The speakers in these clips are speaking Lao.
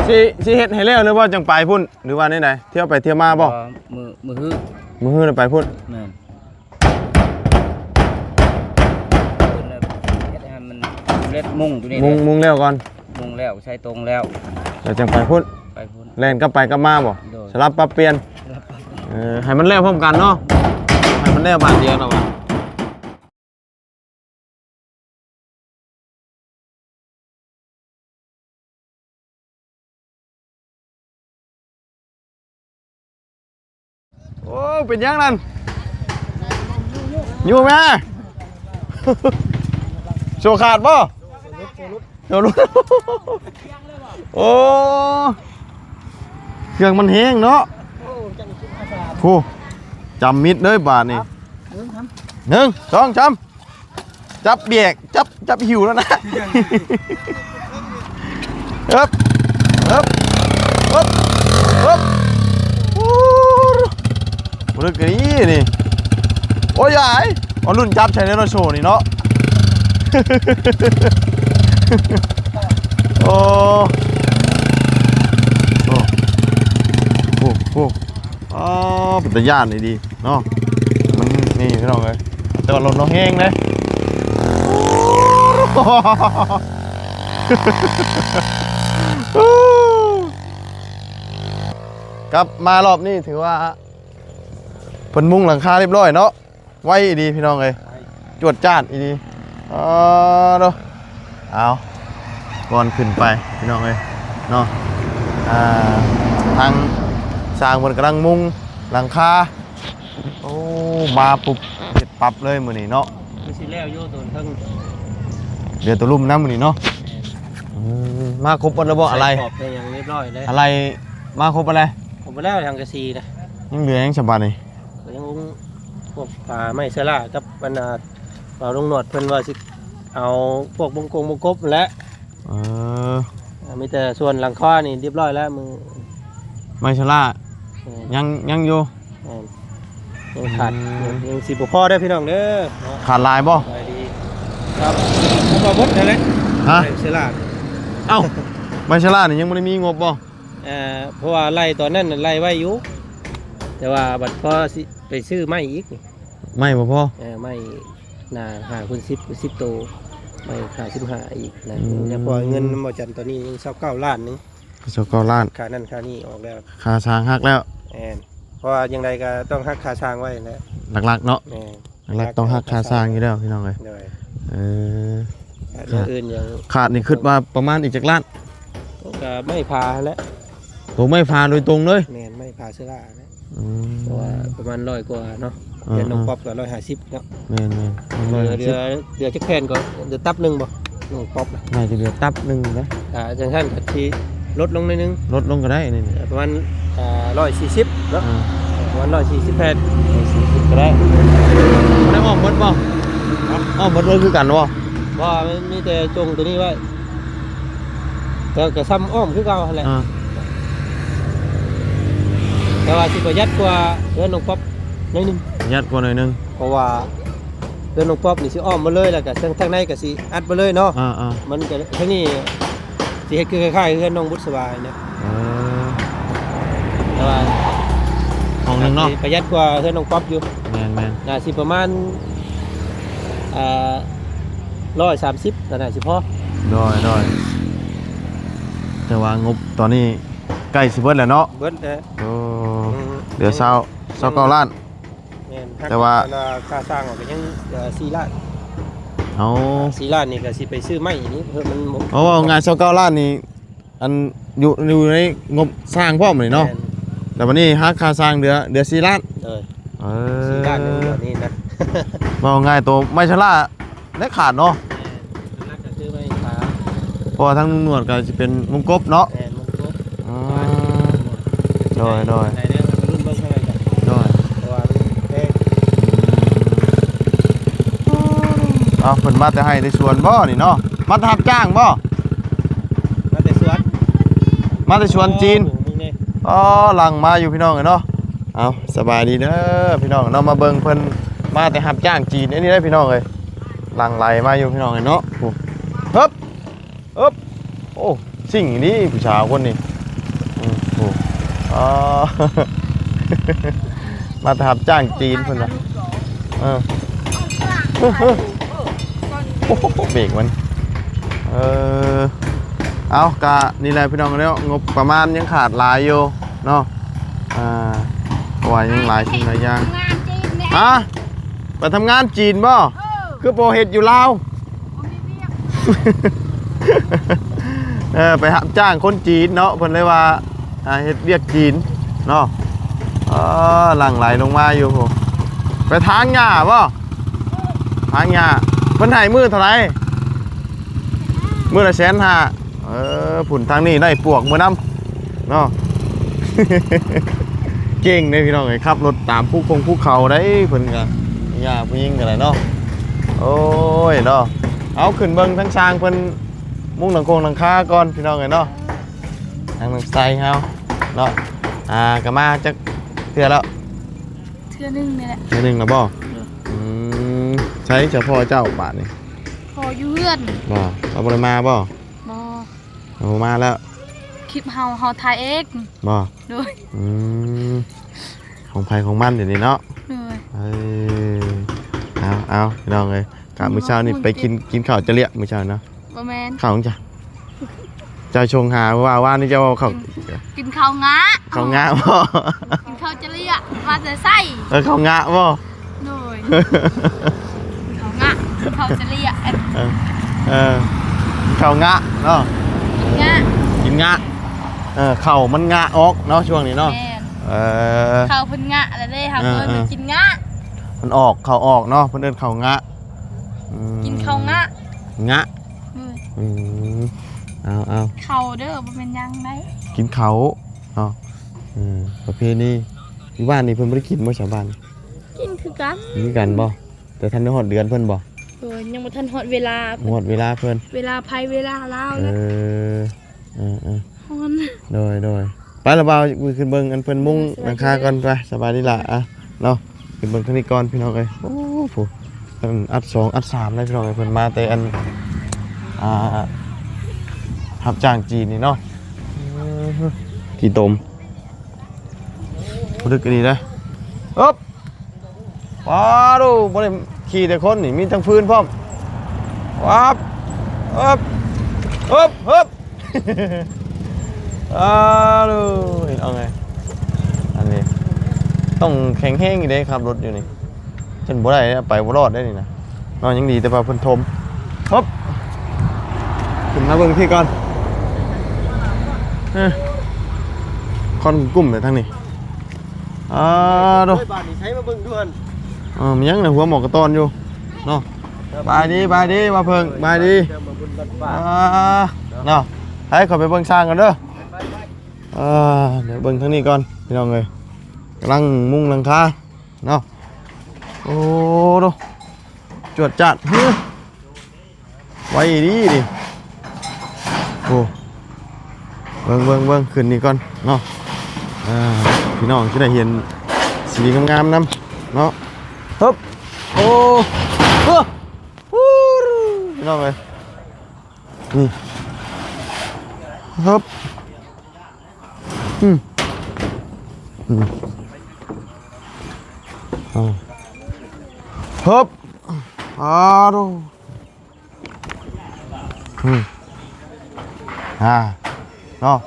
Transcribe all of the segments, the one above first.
ຊິ ຊິເຮັດໃຫ້ແລ້ວຫຼືວ່າຈັ່ງໄປພຸ້ນ ຫຼືວ່າແນວໃດ? ທ່ຽວໄປທ່ຽວມາບໍ່? ມື້ ມື້ຮື ມື້ຮືລະໄປພຸ້ນ. ແມ່ນ ເຮັດໃຫ້ມັນສຳເລັດ ມຸງຕົວນີ້ ມຸງ ມຸງແລ້ວກ່ອນ ມຸງແລ້ວ ໃສ່ຕົງແລ້ວ ແລ້ວຈັ່ງໄປພຸ້ນ. ໄປພຸ້ນ ແລ່ນກັບໄປກັບມາບໍ່? ໂດຍ ສະຫຼັບປັບປ່ຽນ. ເອີ ໃຫ້ມັນແລ້ວພ້ອມກັນເນາະ ໃຫ້ມັນແລ້ວບາດດຽວເນາະວ່າ. ໂອ້ ເປັນຫຍັງນັ້ນ? ຢູ່ແມ່ ໂຊຂາດບໍ່? ໂຊຫຼຸດ ໂຊຫຼຸດ ໂອ້ ເຄື່ອງມັນແຮງເນາະ. ໂອ້ ຈຳມິດເດີບາດນີ້. ໜຶ່ງ ສອງ ສາມ ຈັບແບກ ຈັບ ຈັບຫິ້ວແລ້ວນະ. ເອິບ ເອິບ ເອິບ ເອິບ ໂອ້ ບໍ່ລຶກກະນີ້ນີ້. ໂອ້ຍ ຍາຍ ເອົາລຸ້ນຈັບໃສ່ເນາະ ໂຊນີ້ເນາະ. ໂອ້ ໂອ້ ໂອ້ ໂອ້ ອໍ ເປັນຕາຢ້ານອີ່ຫຼີເນາະ ມັນນີ້ພີ່ນ້ອງເອີຍ. ແຕ່ວ່າລົດເຮົາແຮງເດ້. ກັບມາຮອບນີ້ຖືວ່າເພິ່ນມຸງຫຼັງຄາຮຽບຮ້ອຍເນາະ. ໄວອີ່ຫຼີພີ່ນ້ອງເອີຍ ໄວ ຈວດຈາດອີ່ຫຼີ. ອໍ ເນາະ ເອົາ ກ່ອນຂຶ້ນໄປພີ່ນ້ອງເອີຍເນາະ ອ່າ ທາງຊ່າງເພິ່ນກຳລັງມຸງຫຼັງຄາ. ໂອ້ ມາປຸບເຮັດປັບເລີຍມື້ນີ້ເນາະ. ຄືຊິແລ້ວຢູ່ຕົວເທິງ ເຫຼືອຕົວລຸ່ມນຳມື້ນີ້ເນາະ. ແມ່ນ ອືມ ມາຄົບໝົດແລ້ວບໍ່? ອາໄຫຼ່ ໃສ່ຂອບໃສ່ຫຍັງຮຽບຮ້ອຍເລີຍ. ອາໄຫຼ່ມາຄົບໝົດແລ້ວ? ຄົບໝົດແລ້ວ ສັງກະສີນະ. ຍັງເຫຼືອຫຍັງສະບາດນີ້? ກໍຍັງອົງພວກຝາໄມ້ເຊື້ອລາກັບອັນນ່າ ບ່າວລຸງໜວດເພິ່ນວ່າຊິເອົາພວກວົງກົງວົງກົບຫັ້ນແຫຼະ. ເອີ ມີແຕ່ສ່ວນຫຼັງຄານີ້ຮຽບຮ້ອຍແລ້ວ. ມື ໄມ້ເຊື້ອລາ ແມ່ນ ຍັງ ຍັງຢູ່. ແມ່ນ ຍັງຂາດ ອືມ ຍັງຊິບໍ່ພໍເດີພີ່ນ້ອງເດີ. ຂາດຫຼາຍບໍ່? ສະບາຍດີ ຄັບ ບໍ່ໝົດຫັ້ນແຫຼະ. ຮະ? ໄມ້ເຊື້ອລາ ເອົ້າ ໄມ້ເຊື້ອລານີ້ຍັງບໍ່ໄດ້ມີງົບບໍ່? ເອີ ເພາະວ່າໄລ່ຕອນນັ້ນໄລ່ໄວ້ຢູ່ ແຕ່ວ່າບັດພໍຊິໄປຊື້ໄມ້ອີກ. ໄມ້ບໍ່ພໍ? ເອີ ໄມ້ໜ້າຫ້າຄູນສິບ ສິບໂຕ ໄມ້ຫ້າສິບຫ້າອີກນະ. ອືມ ຍັງພໍເງິນນຳບໍ່ຈັນ ຕອນນີ້ຍັງຊາວເກົ້າລ້ານໜຶ່ງ. ຊາວເກົ້າລ້ານ ຄ່ານັ້ນຄ່ານີ້ອອກແລ້ວ ຄ່າຊ່າງຫັກແລ້ວ. ແມ່ນ ເພາະວ່າຈັ່ງໃດກໍຕ້ອງຫັກຄ່າຊ່າງໄວ້ແຫຼະ ຫຼັກໆເນາະ. ແມ່ນ ຫຼັກໆຕ້ອງຫັກຄ່າຊ່າງຢູ່ແລ້ວພີ່ນ້ອງເອີຍ. ໂດຍ ເອີ ແນວອື່ນຍັງຂາດນີ້ ຄິດວ່າປະມານອີກຈັກລ້ານ? ກໍໄມ້ຜາຫັ້ນແຫຼະ ໂຕໄມ້ຜາໂດຍຕົງເລີຍ. ແມ່ນ ໄມ້ຜາເຊື້ອລາແຫຼະ. ອືມ ເພາະວ່າປະມານຮ້ອຍກວ່າເນາະ. ເອີ ເຮືອນນ້ອງ ເອີ ປັອບກໍຮ້ອຍຫ້າສິບເນາະ. ແມ່ນໆ ເຫຼືອ ເຫຼືອ ເຫຼືອຈັກແຜ່ນກໍ ເຫຼືອຕັບໜຶ່ງບໍ່ ນ້ອງປັອບນະ? ໜ້າຈະເຫຼືອຕັບໜຶ່ງນະ. ອ່າ ຈັ່ງຊັ້ນກໍຊິລົດລົງໜ້ອຍໜຶ່ງ ລົດລົງກໍໄດ້ນີ້ ເອີ ປະມານ ອ່າ ຮ້ອຍສີ່ສິບເນາະ. ອ່າ ປະມານຮ້ອຍສີ່ສິບແຜ່ນ ຮ້ອຍສີ່ສິບກໍໄດ້. ບໍ່ໄດ້ອ້ອມໝົດບໍ່? ຮະ? ອ້ອມໝົດເລີຍຄືກັນບໍ່? ບໍ່ ມັນມີແຕ່ຈົ່ງຕົວນີ້ໄວ້ ແຕ່ກໍຊ່ຳອ້ອມຄືເກົ່າຫັ້ນແຫຼະ. ອ່າ ແຕ່ວ່າຊິປະຢັດກວ່າເຮືອນນ້ອງປັອບໜ້ອຍໜຶ່ງ ປະຢັດກວ່າໜ້ອຍໜຶ່ງ ເພາະວ່າເຮືອນນ້ອງປັອບນີ້ຊິອ້ອມໝົດເລີຍ ແລ້ວກໍທາງ ທາງໃນກໍຊິອັດໝົດເລີຍເນາະ. ອ່າໆ ມັນກໍທາງນີ້ຊິເຮັດຄືຄ້າຍໆເຮືອນນ້ອງບຸດສະບາຍນະ. ເອີ ແຕ່ວ່າຫ້ອງໜຶ່ງເນາະ ປະຢັດກວ່າເຮືອນນ້ອງປັອບຢູ່. ແມ່ນໆ ໜ້າຊິປະມານ ອ່າ ຮ້ອຍສາມສິບກໍໜ້າຊິພໍ. ໂດຍໆ ແຕ່ວ່າງົບຕອນນີ້ ໃກ້ຊິເບິດແລ້ວເນາະ. ເບິດແລ້ວ ໂອ້ ອືມ ເຫຼືອຊາວ ຊາວເກົ້າລ້ານ. ແມ່ນ ແຕ່ວ່າ ອັນນ່າ ຄ່າສ້າງອອກກໍຍັງເຫຼືອສີ່ລ້ານ. ເອົາ ສີ່ລ້ານນີ້ກໍຊິໄປຊື້ໄມ້ນີ້ ເພື່ອມັນບໍ່ ເອົາ ເວົ້າງ່າຍຊາວເກົ້າລ້ານນີ້ ອັນ ຢູ່ ຢູ່ໃນງົບສ້າງພ້ອມນີ້ເນາະ. ແມ່ນ ແລ້ວບັດນີ້ຫັກຄ່າສ້າງເຫຼືອ ເຫຼືອສີ່ລ້ານ. ໂດຍ ເອີ ສີ່ລ້ານເດືອນນີ້ນະ. ເວົ້າງ່າຍໂຕໄມ້ຊະລາ ໄດ້ຂາດເນາະ. ແມ່ນ ຫຼັກໆກໍຄືໄມ້ຂາ ເພາະວ່າທາງລຸງໜວດກໍຊິເປັນວົງກົບເນາະ. ແມ່ນ ວົງກົບ. ອືມ ໂດຍໆ ໄດ້ເດີ ລຸ້ນເບິ່ງເທົ່າໃດກໍ ໂດຍ ເພາະວ່າມັນແພງ. ເອົາ ເພິ່ນມາແຕ່ໄຮ່ແຕ່ສວນບໍ່ນີ້ເນາະ? ມາຮັບຈ້າງບໍ່? ມາແຕ່ສວນ ມາແຕ່ສວນຈີນ. ອໍ ເບິ່ງນີ້ ອໍ ຫຼັ່ງມາຢູ່ພີ່ນ້ອງເອີຍເນາະ. ເອົາ ສະບາຍດີເດີພີ່ນ້ອງເນາະ ມາເບິ່ງເພິ່ນມາແຕ່ຮັບຈ້າງຈີນອັນນີ້ເດີພີ່ນ້ອງເອີຍ. ຫຼັ່ງໄຫຼມາຢູ່ພີ່ນ້ອງເອີຍເນາະ. ໂອ້ ເຮີບ ເອີບ ໂອ້ ຊິງອີ່ຫຼີຜູ້ສາວຄົນນີ້. ອໍ ມາແຕ່ຮັບຈ້າງຈີນເພິ່ນວ່າ ເອີ ໂອ້ໂຫ ເບຣກມັນ ເອີ ເອົາ ກະນີ້ແຫຼະພີ່ນ້ອງເນາະ ງົບປະມານຍັງຂາດຫຼາຍຢູ່ເນາະ ອ່າ ເພາະວ່າຍັງຫຼາຍສິ່ງຫຼາຍຢ່າງ ທຳງານຈີນແດ່ ຮະ ໄປທຳງານຈີນບໍ່? ເອີ ຄືບໍ່ເຮັດຢູ່ລາວ? ບໍ່ມີວຽກ ເອີ ໄປຮັບຈ້າງຄົນຈີນເນາະ ເພິ່ນເລີຍວ່າ ອ່າ ເຮັດວຽກຈີນເນາະ ເອີ ຫຼັ່ງໄຫຼລົງມາຢູ່ພຸ້ນ ໄປຖາງຫຍ້າບໍ່? ຖາງຫຍ້າ ເພິ່ນໃຫ້ມື້ເທົ່າໃດ? ມື້ລະແສນຫ້າ ເອີ ພຸ້ນ ທາງນີ້ໄດ້ປວກມານຳເນາະ ເກັ່ງເດ້ພີ່ນ້ອງເອີຍ ຂັບລົດຕາມພູຄົງພູເຂົາໄດ໋ ເພິ່ນກະ ຍາຜູ້ຍິງກະໄດ້ເນາະ ໂອ້ຍເນາະ ເອົາ ຂຶ້ນເບິ່ງທາງຊ່າງເພິ່ນ ມຸງຫຼັງຄົງຫຼັງຄາກ່ອນພີ່ນ້ອງເອີຍເນາະ ທາງນ້ອງໄຊເຮົາເນາະ ອ່າ ກະມາຈັກເທື່ອແລ້ວ? ເທື່ອໜຶ່ງນີ້ແຫຼະ ເທື່ອໜຶ່ງແລ້ວບໍ່? ໂດຍ ອືມ ໃສສະພໍ່ເຈົ້າບາດນີ້? ພໍ່ຢູ່ເຮືອນ ບໍ່ ລາວບໍ່ໄດ້ມາບໍ່? ບໍ່ ລາວບໍ່ມາແລ້ວ ຄລິບເຮົາ ເຮົາຖ່າຍເອງ ບໍ່? ໂດຍ ອືມ ຂອງໃຜຂອງມັນດຽວນີ້ເນາະ ໂດຍ ເອີ ເອົາ ເອົາ ພີ່ນ້ອງເອີຍ ກະມື້ເຊົ້ານີ້ໄປກິນ ກິນເຂົ້າຈະລຽກມື້ເຊົ້າເນາະ ບໍ່ແມ່ນ ເຂົ້າຫຍັງຈ້ະ? ເຈົ້າຊົງຫາວ່າ ວ່ານີ້ເຈົ້າເຂົ້າ ກິນ ກິນເຂົ້າງະ ເຂົ້າງະບໍ່? ກິນເຂົ້າຈະລຽກ ມາແຕ່ໃສ? ເອີ ເຂົ້າງະບໍ່? ໂດຍ ເຂົ້າງະ ເຂົ້າຈະລຽກ ເອີ ເອີ ເຂົ້າງະເນາະ ກິນງະ ກິນງະ ເອີ ເຂົ້າມັນງະອອກເນາະ ຊ່ວງນີ້ເນາະ ແມ່ນ ເອີ ເຂົ້າເພິ່ນງະແລ້ວເດ້ ເຮົາ ເອີ ເອີ້ນວ່າ ເອີ ກິນງະ ມັນອອກ ເຂົ້າອອກເນາະ ເພິ່ນເອີ້ນເຂົ້າງະ ອືມ ກິນເຂົ້າງະ ງະ ອືມ ອືມ ເອົາ ເອົາ ເຂົ້າເດີ ບໍ່ແມ່ນຫຍັງໃດ ກິນເຂົ້າເນາະ ອືມ ປະເພນີ ຢູ່ບ້ານນີ້ເພິ່ນບໍ່ໄດ້ກິນບໍ່ຊາວບ້ານ? ກິນຄືກັນ ກິນຄືກັນບໍ່? ແຕ່ທັນໄດ້ຮອດເດືອນເພິ່ນບໍ່? ໂດຍ ຍັງບໍ່ທັນຮອດເວລາເພິ່ນ ຮອດເວລາເພິ່ນ ເວລາໃຜເວລາລາວ ເອີ ນະ ເອີ ເອີ ຮ້ອນ ໂດຍ ໂດຍ ໄປລະບ່າວ ຂຶ້ນເບິ່ງອັນເພິ່ນມຸງ ເອີ ຫຼັງຄາກ່ອນ ສະບາຍດີ ໄປ ສະບາຍດີລະ ອ່ະ ເນາະ ຂຶ້ນເບິ່ງທາງນີ້ກ່ອນພີ່ນ້ອງເອີຍ ໂອ້ ຜູ້ ອັນອັດສອງອັດສາມເລີຍພີ່ນ້ອງເອີຍ ເພິ່ນມາແຕ່ອັນ ອ່າ ຮັບຈ້າງຈີນນີ້ເນາະ ອືມ ຂີ້ຕົມ ບໍ່ດຶກອີ່ຫຼີເດ້ ອຶບ ປາໂດ ບໍ່ໄດ້ຂີ່ແຕ່ຄົນນີ້ ມີທັງຟືນພ້ອມ ປັບ ອຶບ ອຶບ ອຶບ ປາໂດ ເຫັນເອົາໄງ ອັນນີ້ ຕ້ອງແຂງແຮງຢູ່ເດ້ ຂັບລົດຢູ່ນີ້ ຄັນບໍ່ໄດ້ ໄປບໍ່ລອດເດ້ນີ້ນະ ເນາະ ຍັງດີແຕ່ວ່າເພິ່ນຖົມ ຮຶບ ຂຶ້ນມາເບິ່ງພີ້ກ່ອນ ເອີ ຄວັນກຸ້ມເລີຍທາງນີ້ ອາ ໂດ ເອີຍ ບາດນີ້ໃຊ້ມາເບິ່ງດູຫັ້ນ ເອີ ມີຫຍັງນະ ຫົວໝອກກະຕອນຢູ່ເນາະ ສະບາຍດີ ສະບາຍດີ ບ່າວເຜິ້ງ ສະບາຍດີ ເຈົ້າມາບຸນວັດປ່າ ອາ ເນາະ ໃຫ້ຂ້ອຍໄປເບິ່ງຊ່າງກ່ອນເດີ ເອີ ດຽວເບິ່ງທາງນີ້ກ່ອນ ພີ່ນ້ອງເອີຍ ກຳລັງມຸງຫຼັງຄາເນາະ ໂອ້ໂດ ຈວດຈາດ ຫື ໄວອີ່ຫຼີນີ້ ໂອ້ ເບິ່ງ ເບິ່ງ ເບິ່ງ ຂຶ້ນນີ້ກ່ອນເນາະ ອ່າ ພີ່ນ້ອງຊິໄດ້ເຫັນສີງາມໆນຳເນາະ ຮຶບ ໂອ້ ເອີ ອູ້ ພີ່ນ້ອງເອີຍ ນີ້ ຮຶບ ອືມ ອືມ ເອົາ ຮຶບ ອາ ໂດ ອືມ ອາ ເນາະ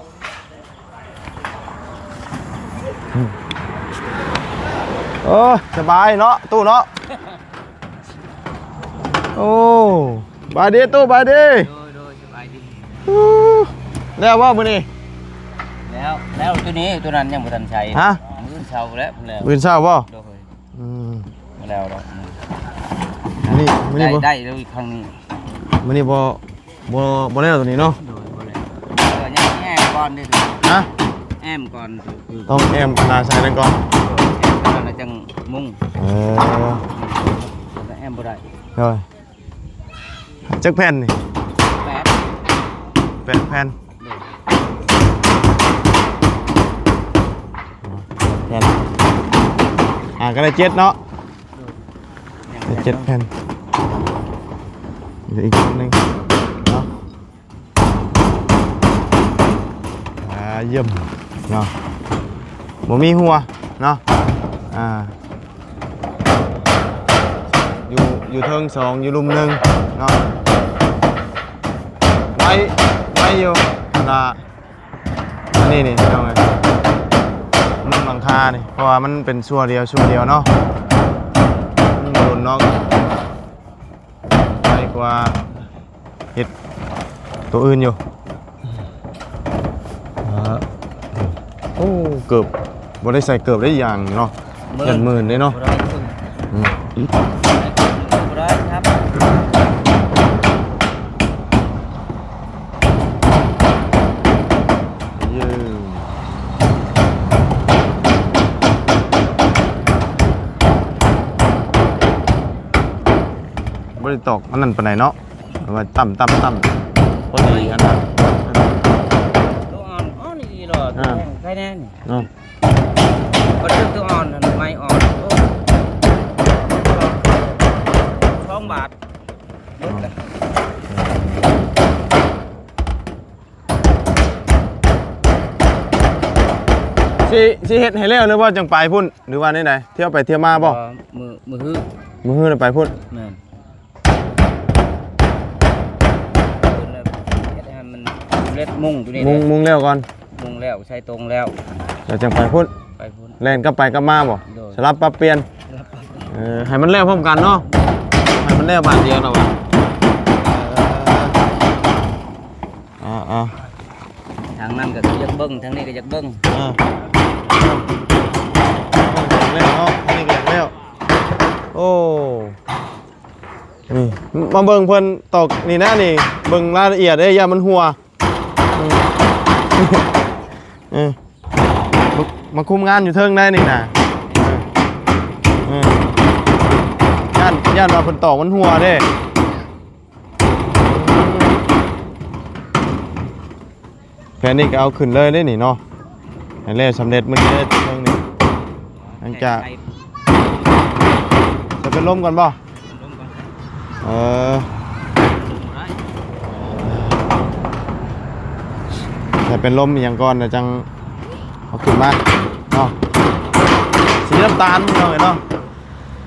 ອືມ ເອີ ສະບາຍເນາະ ຕູ້ເນາະ ໂອ້ ບາຍດີຕູ້ ບາຍດີ ໂດຍ ໂດຍ ສະບາຍດີ ອູ້ ແລ້ວບໍ່ມື້ນີ້? ແລ້ວ ແລ້ວ ຕົວນີ້ ຕົວນັ້ນຍັງບໍ່ທັນໃຊ້ ຮະ? ມື້ເຊົ້າແລ້ວ ແລ້ວ ມື້ເຊົ້າບໍ່? ໂດຍ ອືມ ແລ້ວດອກ ອືມ ອັນນີ້ ມື້ນີ້ບໍ່ ໄດ້ ໄດ້ແລ້ວອີກຄັ້ງນີ້ ມື້ນີ້ບໍ່ ບໍ່ ບໍ່ແລ້ວຕົວນີ້ເນາະ ໂດຍ ບໍ່ແລ້ວ ເອີ ຍັງແອ້ມກ່ອນເດ້ ຮະ? ແອ້ມກ່ອນ ຕ້ອງແອ້ມໜ້າໃສ່ນັ້ນກ່ອນ ໂດຍ ແອ້ມກ່ອນແລ້ວຈັ່ງມຸງ ເອີ ແລ້ວແອ້ມບໍ່ໄດ້ ໂດຍ ຈັກແຜ່ນນີ້? ແປດ ແປດແຜ່ນ ໂດຍ ແຜ່ນ ອ່າ ກໍໄດ້ເຈັດເນາະ ໂດຍ ໄດ້ເຈັດແຜ່ນ ອີກແຜ່ນໜຶ່ງເນາະ ອ່າ ຢ້ຽມເນາະ ບໍ່ມີຮົ່ວເນາະ ອ່າ ຢູ່ ຢູ່ເທິງສອງ ຢູ່ລຸ່ມໜຶ່ງເນາະ ໄວ ໄວຢູ່ ລະ ອັນນີ້ນີ້ ພີ່ນ້ອງເອີຍ ມຸງຫຼັງຄານີ້ ເພາະວ່າມັນເປັນຊົ່ວດຽວ ຊົ່ວດຽວເນາະ ມັນບໍ່ດົນເນາະ ໄວກວ່າເຮັດໂຕອື່ນຢູ່ ອ່າ ໂອ້ ເກີບ ບໍ່ໄດ້ໃສ່ເກີບໄດ້ຢ່າງເນາະ ຢ້ານມື່ນເດ້ເນາະ ບໍ່ໄດ້ ອືມ ບໍ່ໄດ້ຄັບ ບໍ່ໄດ້ຕອກອັນນັ້ນປານໃດເນາະ ແບບວ່າຕ່ຳໆໆ ພໍດີອັນນັ້ນ ໂຕອ່ອນ ອ່ອນອີ່ຫຼີດອກ ອ່າ ແຂງໄຄແນ່ນີ້ເນາະ ບໍ່ຖືກໂຕອ່ອນ ອັນໃໝ່ອ່ອນ ໂອ້ ສອງບາດ ໝົດລະ ຊິ ຊິເຮັດໃຫ້ແລ້ວ ຫຼືວ່າຈັ່ງໄປພຸ້ນ ຫຼືວ່າແນວໃດ ທ່ຽວໄປທ່ຽວມາບໍ່? ມື້ ມື້ຮື ມື້ຮືນະໄປພຸ້ນ ແມ່ນ ເຮັດໃຫ້ມັນສຳເລັດ ມຸງຕົວນີ້ ມຸງ ມຸງແລ້ວກ່ອນ ມຸງແລ້ວ ໃສ່ຕົງແລ້ວ ແລ້ວຈັ່ງໄປພຸ້ນ ໄປພຸ້ນ ແລ່ນກັບໄປກັບມາບໍ່? ໂດຍ ສະຫຼັບປັບປ່ຽນ ສະຫຼັບປັບປ່ຽນ ເອີ ໃຫ້ມັນແລ້ວພ້ອມກັນເນາະ ໃຫ້ມັນແລ້ວບາດດຽວເນາະ ເອີ ອ່າ ອ່າ ທາງນັ້ນກໍຢາກເບິ່ງ ທາງນີ້ກໍຢາກເບິ່ງ ອ່າ ເບິ່ງແລ້ວເນາະ ທາງນີ້ກໍຢາກແລ້ວ ໂອ້ ນີ້ ມາເບິ່ງເພິ່ນຕອກນີ້ນະນີ້ ເບິ່ງລາຍລະອຽດເດ້ ຢ້ານມັນຮົ່ວ ເອີ ເອີ ມາ ມາຄຸມງານຢູ່ເທິງໄດ໋ນີ້ນະ ເອີ ເອີ ຢ້ານ ຢ້ານວ່າເພິ່ນຕອກມັນຮົ່ວເດ້. ແຜ່ນນີ້ກໍເອົາຂຶ້ນເລີຍເດ້ນີ້ເນາະ ໃຫ້ແລ້ວສຳເລັດມື້ນີ້ເດີເທິງນີ້ ຫຼັງຈາກ ໃສ່ພັດລົມກ່ອນບໍ່? ເອີ ໃສ່ພັດລົມອີ່ຫຍັງກ່ອນ ແລ້ວຈັ່ງເອົາຂຶ້ນມາເນາະ ສີນ້ຳຕານ ພີ່ນ້ອງເອີຍເນາະ.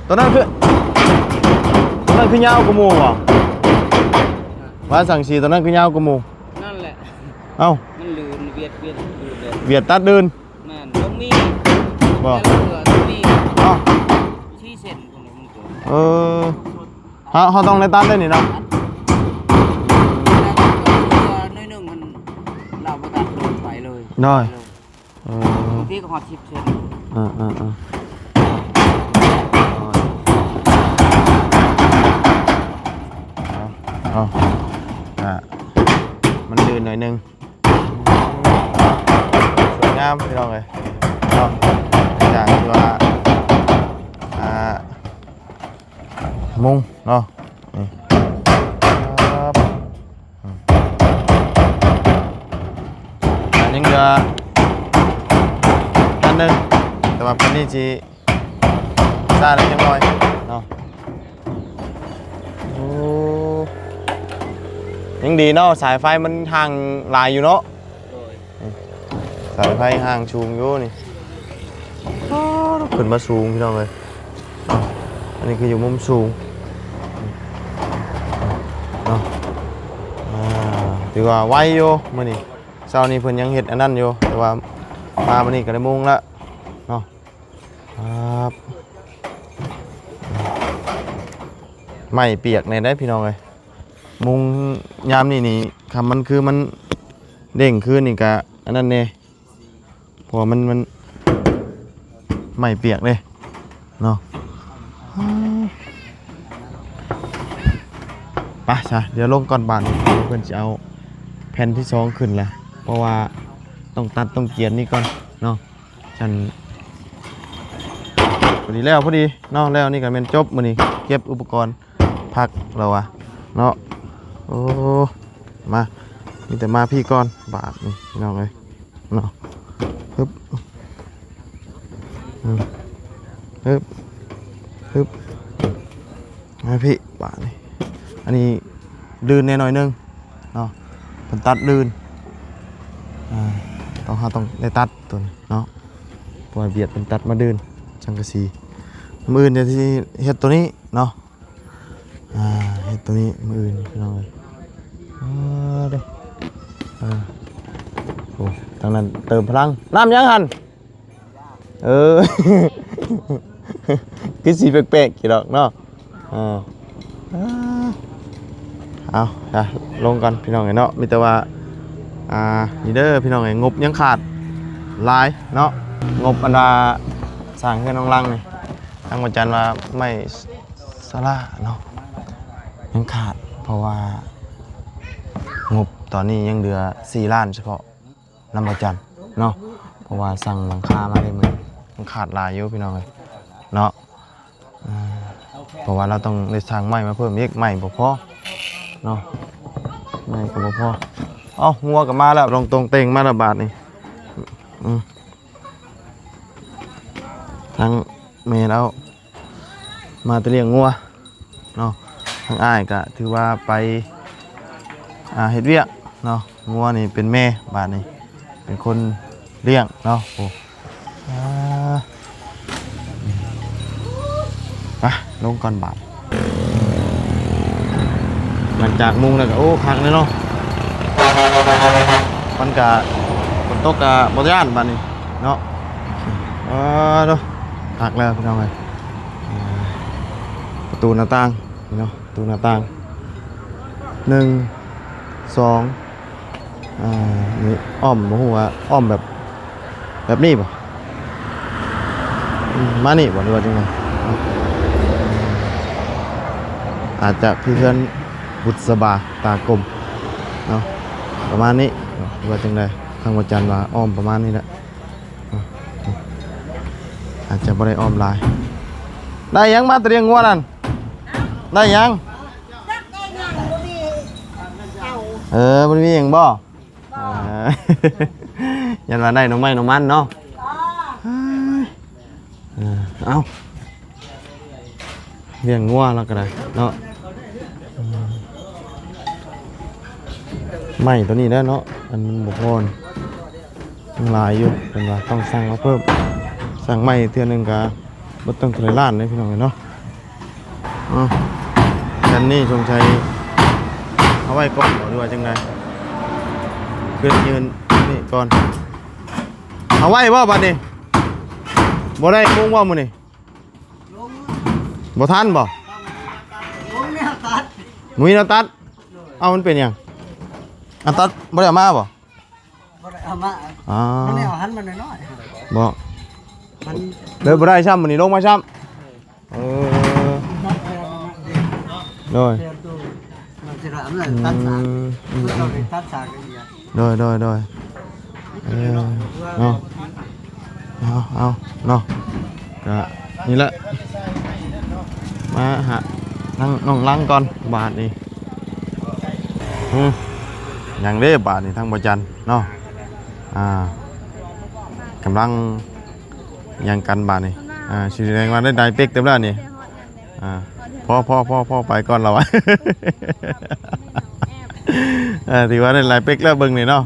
ຕົວນັ້ນຄື ຕົວນັ້ນຄືຍາວກວ່າໝູ່ບໍ່? ວ່າສັງສີຕົວນັ້ນຄືຍາວກວ່າໝູ່? ນັ້ນແຫຼະ ເອົ້າ ມັນລື່ນ ວຽດ ວຽດ ວຽດ ວຽດຕັດລື່ນ ແມ່ນ ຕ້ອງມີ ບໍ່ ແຕ່ລະເທື່ອຕ້ອງມີ ເອົ້າ ສີ່ເຊັນ ເອີ ເຮົາ ເຮົາຕ້ອງໄດ້ຕັດໄດ້ນີ້ເນາະ ແຕ່ລະເທື່ອໜ້ອຍໜຶ່ງມັນ ລາວບໍ່ຕັດໂດນໄປເລີຍ ໂດຍ ເອີ ບາງທີກໍຮອດສິບເຊັນ ເອີ ເອີ ເອີ ເອົາ ເອົາ ອ່າ ມັນລື່ນໜ້ອຍໜຶ່ງ ສວຍງາມ ພີ່ນ້ອງເອີຍເນາະ ຈາກທີ່ວ່າ ອ່າ ມຸງເນາະ ນີ້ ປັບ ອືມ ອ່າ ຍັງເຫຼືອອັນໜຶ່ງ ແຕ່ວ່າອັນນີ້ຊິຊ້າແລ້ວຈັກໜ້ອຍເນາະ ໂອ້ ຍັງດີເນາະ ສາຍໄຟມັນຫ່າງຫຼາຍຢູ່ເນາະ ໂດຍ ສາຍໄຟຫ່າງສູງຢູ່ນີ້ ອ້າວ ຂຶ້ນມາສູງ ພີ່ນ້ອງເອີຍ ອັນນີ້ຄືຢູ່ມຸມສູງເນາະ ອ່າ ຖືວ່າໄວຢູ່ມື້ນີ້ ເຊົ້ານີ້ເພິ່ນຍັງເຮັດອັນນັ້ນຢູ່ ແຕ່ວ່າມາມື້ນີ້ກໍໄດ້ມຸງລະເນາະ ອ່າ ໄມ້ປຽກແດ່ເດ້ ພີ່ນ້ອງເອີຍ ມຸງຍາມນີ້ນີ້ ຄັນມັນຄືມັນເດ້ງຄືນນີ້ກະອັນນັ້ນແດ່ ເພາະວ່າມັນ ມັນໄມ້ປຽກເດ້ເນາະ ໄປຊະ ດຽວລົງກ່ອນບາດນີ້ ເພິ່ນຊິເອົາແຜ່ນທີສອງຂຶ້ນລະ ເພາະວ່າຕ້ອງຕັດຕ້ອງກຽນນີ້ກ່ອນເນາະ ຊັ້ນ ພໍດີແລ້ວ ພໍດີເນາະ ແລ້ວນີ້ກໍແມ່ນຈົບມື້ນີ້ ເກັບອຸປະກອນ ພັກແລ້ວວະເນາະ ໂອ້ ມາ ມີແຕ່ມາພີ້ກ່ອນບາດນີ້ ພີ່ນ້ອງເອີຍເນາະ ຮຶບ ອືມ ຮຶບ ຮຶບ ມາພີ້ບາດນີ້ ອັນນີ້ລື່ນແດ່ໜ້ອຍໜຶ່ງເນາະ ເພິ່ນຕັດລື່ນ ອ່າ ຕ້ອງ ເຮົາຕ້ອງໄດ້ຕັດຕົວນີ້ເນາະ. ປ່ອຍບຽດເພິ່ນຕັດມາດື່ນສັງກະສີ. ມື້ອື່ນເດຊິເຮັດໂຕນີ້ເນາະ ອ່າ ເຮັດໂຕນີ້ມື້ອື່ນພີ່ນ້ອງເອີຍ. ອ່າ ເດ້ ອ່າ ໂອ້ ທາງນັ້ນເຕີມພະລັງ. ນ້ຳຫຍັງຫັ້ນ? ເອີ ຄືຊິແປກໆຢູ່ດອກເນາະ. ເອີ ເອົາ ລະ ລົງກ່ອນພີ່ນ້ອງເອີຍເນາະ. ມີແຕ່ວ່າ ອ່າ ນີ້ເດີພີ່ນ້ອງເອີຍ ງົບຍັງຂາດຫຼາຍເນາະ. ງົບອັນວ່າສ້າງເຮືອນຮອງຫຼັງນີ້ ທາງພະຈັນວ່າໄມ້ສາລາເນາະ ຍັງຂາດ ເພາະວ່າງົບຕອນນີ້ຍັງເຫຼືອສີ່ລ້ານສະເພາະ ນຳພະຈັນເນາະ ເພາະວ່າສັ່ງຫຼັງຄາມາໄດ້ມື້ ມັນຂາດຫຼາຍຢູ່ພີ່ນ້ອງເອີຍເນາະ. ເອີ ເພາະວ່າລາວຕ້ອງໄດ້ສັ່ງໄມ້ມາເພີ່ມອີກ ໄມ້ບໍ່ພໍເນາະ ໄມ້ກໍບໍ່ພໍ. ເອົ້າ ງົວກໍມາແລ້ວ ລົງຕົງເຕັງມາແລ້ວບາດນີ້. ອືມ ທາງແມ່ລາວ ມາແຕ່ລ້ຽງງົວເນາະ. ທາງອ້າຍກະຖືວ່າໄປ ອ່າ ເຮັດວຽກເນາະ. ງົວນີ້ເປັນແມ່ບາດນີ້ ເປັນຄົນລ້ຽງເນາະ. ໂອ້ ອ່າ ໄປລົງກ່ອນບາດ. ຫຼັງຈາກມຸງແລ້ວກະ ໂອ້ ຄັກເລີຍເນາະ. ມັນກະ ຝົນຕົກກະບໍ່ຢ້ານບາດນີ້ເນາະ. ເອີ ໂທ້ ຄັກແລ້ວພີ່ນ້ອງເອີຍ. ອ່າ ປະຕູໜ້າຕ່າງເນາະ ປະຕູໜ້າຕ່າງ ໜຶ່ງ ສອງ ອ່າ ນີ້ອ້ອມ ບໍ່ຮູ້ວ່າອ້ອມແບບ ແບບນີ້ບໍ່? ອືມ ມານີ້ບໍ່ ຫຼືວ່າຈັ່ງໃດ? ອາດຈະຄືເຮືອນບຸດສະບາຕາກົມເນາະ ປະມານນີ້ເນາະ ຫຼືວ່າຈັ່ງໃດ? ທາງພະຈັນວ່າອ້ອມປະມານນີ້ແຫຼະ. ອາດຈະບໍ່ໄດ້ອ້ອມຫຼາຍ. ໄດ້ຫຍັງມາແຕ່ລ້ຽງງົວນັ້ນ? ໄດ້ຫຍັງ? ຈັກໄດ້ຫຍັງ ບໍ່ໄດ້ເອົາ. ເອີ ບໍ່ໄດ້ມີຫຍັງບໍ່? ບໍ່. ເອີ ຢ້ານວ່າໄດ້ໜໍ່ໄມ້ໜໍ່ມັນເນາະ. ອໍ ເອີ ເອົາ. ລ້ຽງງົວລາວກໍໄດ້ເນາະ. ອືມ ໄມ້ໂຕນີ້ແຫຼະເນາະ ອັນມັນບໍ່ພໍ ຍັງຫຼາຍຢູ່. ເພິ່ນວ່າຕ້ອງສັ່ງມາເພີ່ມ ສັ່ງໄມ້ເທື່ອໜຶ່ງກໍບໍ່ຕ້ອງເທົ່າໃດລ້ານເດ້ພີ່ນ້ອງເອີຍເນາະ. ເອົາ ແຜ່ນນີ້ສົງໄສເອົາໄວ້ກ່ອນບໍ່ ຫຼືວ່າຈັ່ງໃດ? ຂຶ້ນຢືນນີ້ກ່ອນ. ເອົາໄວ້ບໍ່ບາດນີ້? ບໍ່ໄດ້ໂມງບໍ່ມື້ນີ້? ບໍ່ທັນບໍ່? ບໍ່ມີແນວຕັດ. ເອົ້າ ມັນເປັນຫຍັງ? ອັນຕັດບໍ່ໄດ້ເອົາມາບໍ່? ບໍ່ໄດ້ເອົາມາ. ອໍ ມັນແນວຫັ້ນມັນນ້ອຍໆ ບໍ່? ມັນເລີຍບໍ່ໄດ້ຊ້ຳ ມື້ນີ້ລົງມາຊ້ຳ. ເອີ ໂດຍ ມັນຊິລະ ອືມ ຕັດສາກ ອືມ ເຂົາເຈົ້າໄດ້ຕັດສາກລະອຽດ. ໂດຍ ໂດຍ ໂດຍ ເອີ ເນາະ ເອົາ ເອົາ ເນາະ ກະນີ້ແຫຼະ ມາຫາທາງນ້ອງຫຼັງກ່ອນບາດນີ້. ຫື ຫຍັງເດ້ບາດນີ້ ທາງບໍ່ຈັນເນາະ ອ່າ ກຳລັງຫຍັງກັນບາດນີ້ ອ່າ ຊິແສດງວ່າໄດ້ຫຼາຍເປັກເຕີບແລ້ວນີ້. ອ່າ ພໍໆໆໆ ໄປກ່ອນລະວະ ເອີ ຖືວ່າໄດ້ຫຼາຍເປັກແລ້ວເບິ່ງນີ້ເນາະ.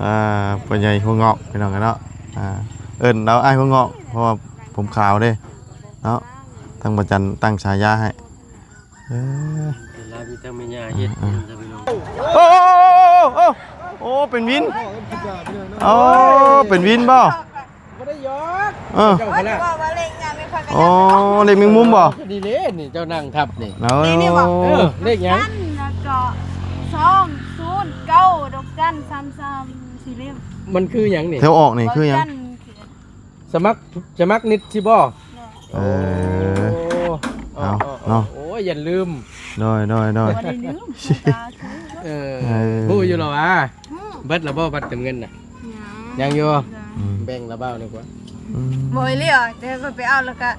ອ່າ ພໍ່ໃຫຍ່ຫົວງອກ ພີ່ນ້ອງເນາະ ອ່າ ເອີ້ນລາວອ້າຍຫົວງອກ ເພາະວ່າຜົມຂາວເດ້ເນາະ ທາງພະຈັນຕັ້ງສາຍາໃຫ້. ເອີ ເປັນລາວມີທັງແມ່ຍ່າເຮັດ ອ່າ ພີ່ນ້ອງ ໂອ້ ໂອ້ ເປັນວິນ ໂອ້ ເປັນວິນບໍ່? ບໍ່ໄດ້ຢອກ ເອີ ເຈົ້າ ບໍ່ໄດ້ເວົ້າວ່າເລກຫຍັງ ໄມ່ຄ່ອຍກະ ອໍ ຢາກໄປອອກ ເລກແມງມຸມບໍ່? ນີ້ເດ້ ນີ້ເຈົ້ານັ່ງທັບນີ້ ໂອ້ ນີ້ ນີ້ບໍ່? ເອີ ເລກຫຍັງ? ແລ້ວກໍ ສອງສູນເກົ້າ ດອກຈັນ ສາມສາມ ສີ່ຫຼ່ຽມ ມັນຄືຫຍັງນີ້? ແຖວອອກນີ້ຄືຫຍັງ? ດອກຈັນ ສະໝັກ ສະໝັກນິດຊິບໍ່? ເອີ ໂອ້ ເອົາ ເອົາ ເອົາ ເນາະ ໂອ້ຍ ຢ່າລືມ ໂດຍ ໂດຍ ໂດຍ ບໍ່ໄດ້ລືມ ເອີ ເອີ ຮູ້ຢູ່ແລ້ວຫວາ? ຮູ້ ເບິດລະບໍ່ ບັດເຕີມເງິນນະ? ຍັງ ຍັງຢູ່ ອືມ ແບ່ງລະບ່າວນີ້ກວ່າ ອືມ ບໍ່ອີ່ຫຼີ ແຕ່ຂ້ອຍໄປເອົາແລ້ວກະ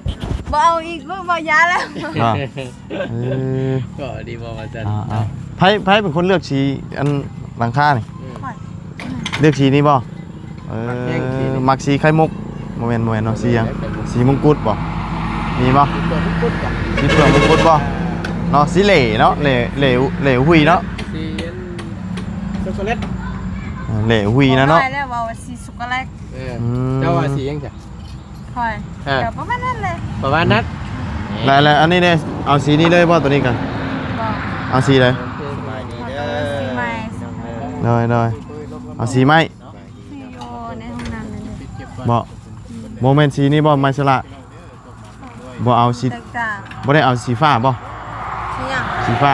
ບໍ່ເອົາອີກ ບໍ່ ບໍ່ຢາກແລ້ວ ເອີ ກໍດີບໍ່ວ່າຊັ້ນ ອ່າ ອ່າ ໃຜ ໃຜເປັນຄົນເລືອກສີອັນຫຼັງຄານີ້? ອືມ ຂ້ອຍ ເລືອກສີນີ້ບໍ່? ເອີ ມັກແຮງສີນີ້ ມັກສີໄຂ່ມຸກ ບໍ່ແມ່ນ ບໍ່ແມ່ນເນາະ ສີຫຍັງ? ສີມຸງກຸດບໍ່? ມີບໍ່? ສີເຜືອກມຸງກຸດບໍ່? ສີເຜືອກມຸງກຸດບໍ່? ເນາະ ສີເຫຼເນາະ ເຫຼ ເຫຼ ເຫຼຫຸຍເນາະ ສີອັນຊັອກໂກແລັດ ເອີ ເຫຼຫຸຍນະເນາະ ບໍ່ໄດ້ແລ້ວ ເວົ້າວ່າສີຊັອກໂກແລັດ ເອີ ອືມ ເຈົ້າວ່າສີຫຍັງຊະ? ຂ້ອຍ ເອີ ກໍປະມານນັ້ນແຫຼະ ປະມານນັ້ນ. ແລ້ວ ແລ້ວອັນນີ້ເດ້ ເອົາສີນີ້ເລີຍບໍ່ ໂຕນີ້ກະ? ບໍ່ ເອົາສີໃດ? ໂອເຄ ສະບາຍດີເດີ ເອົາສີໃໝ່ ພີ່ນ້ອງເດີ. ໂດຍ ໂດຍ ເອົາສີໃໝ່ ສີຢູ່ໃນຫ້ອງນ້ຳນັ້ນເດ້. ບໍ່ ບໍ່ແມ່ນສີນີ້ບໍ່ ໄມສະລະ? ບໍ່ເອົາສີ ແຕກຕ່າງ ບໍ່ໄດ້ເອົາສີຟ້າບໍ່? ສີຫຍັງ? ສີຟ້າ.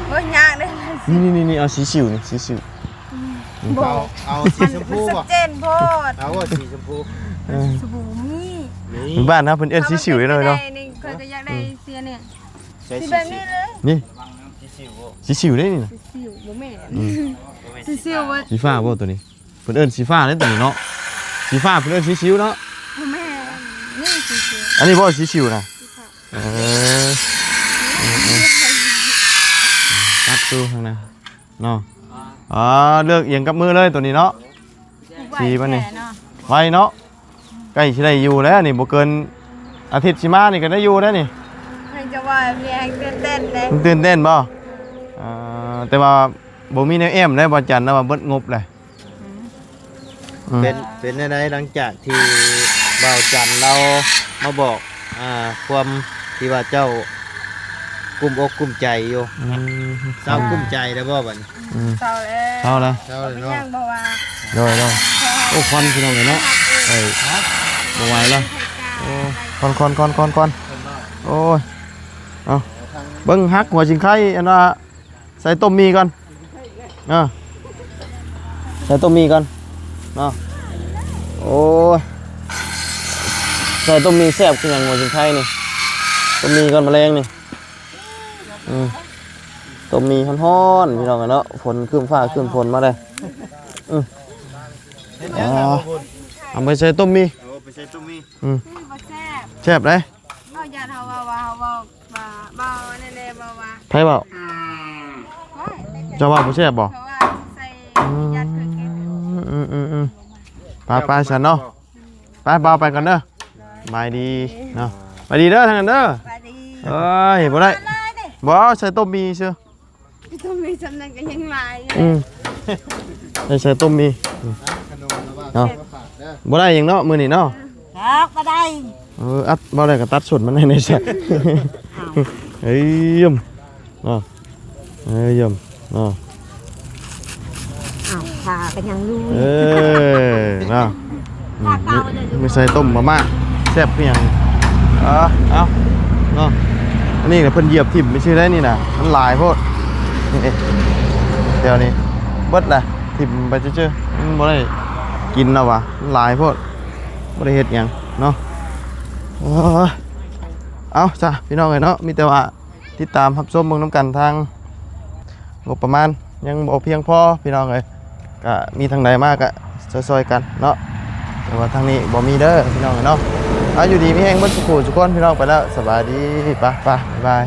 ໂອ້ຍ ຍາກເດ້ ນີ້ໆໆ ເອົາສີສິວນີ້ ສີສິວ. ອືມ ບໍ່ ເອົາ ເອົາສີຊົມພູບໍ່? ມັນຊັດເຈນໂພດ ເອົາ ເອົາສີຊົມພູ ເອີ ສີຊົມພູມີ ມີ ບ້ານເຮົາເພິ່ນເອີ້ນສີສິວເດ້ເນາະ. ຂ້ອຍກໍຢາກໄດ້ ອືມ ສີອັນນີ້ ໃສ່ສີ ສີແບບນີ້ເລີຍ ນີ້ ສີສິວບໍ່? ສີສິວເດ້ນີ້ນະ ສີສິວບໍ່ແມ່ນ ອືມ ສີສິວບໍ່ ສີຟ້າບໍ່ໂຕນີ້? ເພິ່ນເອີ້ນສີຟ້າເດ້ໂຕນີ້ເນາະ ສີຟ້າເພິ່ນເອີ້ນສີສິວເນາະ. ບໍ່ແມ່ນ ນີ້ສີສິວ ອັນນີ້ບໍ່ສີສິວນະ? ເອີ ຕັດຕູ້ທາງໜ້າເນາະ. ອໍ ເລືອກອຽງກັບມືເລີຍໂຕນີ້ເນາະ ສີມັນນີ້ ໄວເນາະ ໃກ້ຊິໄດ້ຢູ່ແລ້ວນີ້ ບໍ່ເກີນອາທິດຊິມານີ້ກໍໄດ້ຢູ່ແລ້ວນີ້. ໃຫ້ຈະວ່າມີແຮງຕື່ນເຕັ້ນເດ້ ມັນຕື່ນເຕັ້ນບໍ່? ເອີ ແຕ່ວ່າບໍ່ມີແນວແອ້ມເດ້ ບໍ່ຈັນລະວ່າເບິດງົບແລ້ວ. ອືມ ອືມ ເປັນ ເປັນແນວໃດ ຫຼັງຈາກທີ່ບ່າວຈັນລາວມາບອກ ອ່າ ຄວາມທີ່ວ່າເຈົ້າກຸ້ມອົກກຸ້ມໃຈຢູ່? ອືມ ເຊົາກຸ້ມໃຈແລ້ວບໍ່ບັດນີ້? ອືມ ເຊົາແລ້ວ ເຊົາແລ້ວ ເຊົາແລ້ວເນາະ. ໂດຍ ໂດຍ ໂອ້ ຄວັນພີ່ນ້ອງເອີຍເນາະ. ເອີ ບໍ່ໄຫວແລ້ວ ໂອ້ ຄວັນ ຄວັນ ຄວັນ ຄວັນ ໂອ້ຍ ເອົາ ເບິ່ງ ຫັກຫົວຊິງໄຄ ອັນວ່າ ໃສ່ຕົ້ມໝີ່ກ່ອນ ເອີ ໃສ່ຕົ້ມໝີ່ກ່ອນເນາະ. ໂອ້ຍ ໃສ່ຕົ້ມໝີ່ແຊບຄືຫຍັງ ຫົວຊິງໄຄນີ້ ຕົ້ມໝີ່ກ່ອນ ມະແລງນີ້. ອືມ ຕົ້ມໝີ່ຮ້ອນໆ ພີ່ນ້ອງເອີຍເນາະ ຝົນຄຶ້ມຟ້າຄຶ້ມຝົນມາເດ້. ອືມ ເຮັດຫຍັງນະ ເອົາໄປໃສ່ຕົ້ມໝີ່ ເອົາໄປໃສ່ຕົ້ມໝີ່. ອືມ ບໍ່ແຊບ ແຊບເດ້. ເຮົາຢ້ານເຮົາເວົ້າວ່າ ເຮົາເວົ້າວ່າ ເວົ້າແນ່ໆ ເວົ້າວ່າ ໃຜເວົ້າ? ເຈົ້າເວົ້າບໍ່ແຊບບໍ່? ເພາະວ່າໃສ່ ອືມ ຢ້ານເຄີຍກິນ. ອືມໆໆ ໄປໆ ຊັ້ນເນາະ ໄປ ບ່າວໄປກ່ອນເດີ. ສະບາຍດີເນາະ ສະບາຍດີເດີທາງນັ້ນເດີ. ສະບາຍດີ. ເອີຍ ບໍ່ໄດ້ ບໍ່ ໃສ່ຕົ້ມໝີ່ຊື່ ຕົ້ມໝີ່ຊ່ຳນັ້ນກໍຍັງຫຼາຍຢູ່. ອືມ ໃສ່ຕົ້ມໝີ່ ອືມ ເນາະ ບໍ່ໄດ້ຫຍັງເນາະ ມື້ນີ້ເນາະ. ດອກ ບໍ່ໄດ້. ເອີ ອັດ ບໍ່ໄດ້ກໍຕັດສົ້ນມັນໃຫ້ແດ່ຊະ. ເອີຍ ເນາະ ເອີຍ ເນາະ ອ້າວ ຂາກໍຍັງຢູ່. ເອີ ເນາະ ອືມ ມີໃສ່ຕົ້ມມາມ່າ ແຊບຄືຫຍັງ. ເອົາ ເອົາ ເນາະ ອັນນີ້ນະ ເພິ່ນຢຽບຖິ້ມໄປຊື່ໄດ໋ນີ້ນະ ມັນຫຼາຍໂພດ. ນີ້ ແຖວນີ້ເບິດລະ ຖິ້ມໄປຊື່ໆ ມັນບໍ່ໄດ້ກິນແລ້ວຫວາ ມັນຫຼາຍໂພດ ບໍ່ໄດ້ເຮັດຫຍັງເນາະ. ເອີ ເອົາຊະ ພີ່ນ້ອງເອີຍເນາະ ມີແຕ່ວ່າ ຕິດຕາມຮັບຊົມເບິ່ງນຳກັນ. ທາງງົບປະມານຍັງບໍ່ພຽງພໍ ພີ່ນ້ອງເອີຍ ກະມີທາງໃດມາກະຊ່ອຍໆກັນເນາະ ແຕ່ວ່າທາງນີ້ບໍ່ມີເດີ ພີ່ນ້ອງເອີຍເນາະ. ເອົາ ຢູ່ດີມີແຮງເບິດສູ່ຜູ້ສູ່ຄົນ ພີ່ນ້ອງ ໄປແລ້ວ ສະບາຍດີ ປະ ປະ ບາຍບາຍ.